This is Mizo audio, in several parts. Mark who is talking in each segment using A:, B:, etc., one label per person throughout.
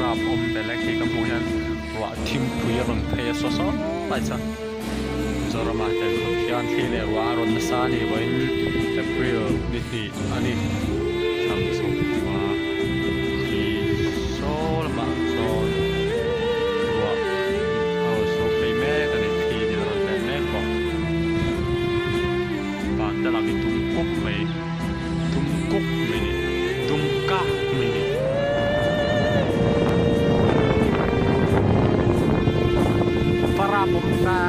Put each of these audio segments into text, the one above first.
A: Rap awm belek hi ka hmuh hian ruah thimpui a rawn phei a saw saw lai chuan Mizoram ah hian khawp hian thli leh ruah a rawn nasa a ni vawiin April ni hnih a ni thlam sawmkua thli saw lamah sawn ruah a rawn sur phei mek a ni thli in a rawn tleh mek bawk van te lam hi dum kuk mai. Dum kuk mai ni, dum kak mai ni. Para pawm ta.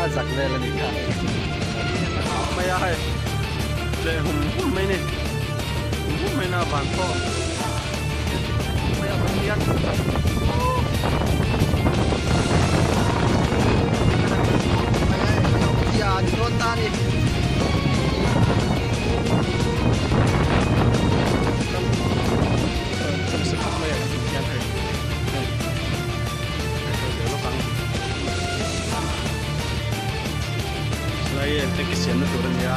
A: A zak vel a nih kha. Mai a hei tleh hum hum mai ni hum hum mai na van pawh mai a van hian Siamna tur a nia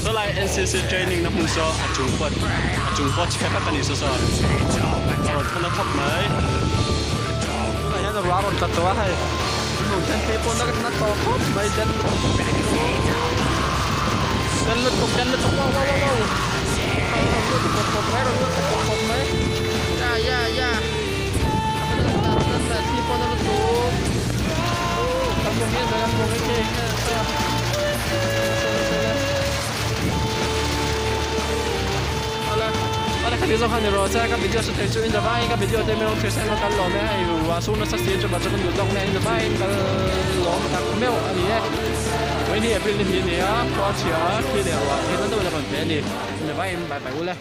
A: Sawlai NCC training na hmun saw a chung pawh a chung pawh chhe vek a ni saw saw a rawn thawn a khawp mai. Tunah hian ruah a rawn tla tawh a hei hmuh hian phei pawh na tawh khawp mai den den lutuk den lutuk wow wow wow wow rawn lut pawp pawp mai rawn lut pawp pawp mai ya ya ya thli pawh na lutuk kan hmu mial mai kan hmu mai khi Awle khati zawng kha ni rawh che ka video hre thei chu in zavaiin ka video te min rawn thlir seng a kal lawm e hei ruah sur nasa si chupa chu kan duh zawk mai a in zavaiin kal lawm tak meuh a ni e vawiin hi April ni hnih a ni a khua chhia thli leh ruah thil nasa deuhin a rawn hle a ni in zavaiin bye bye ule.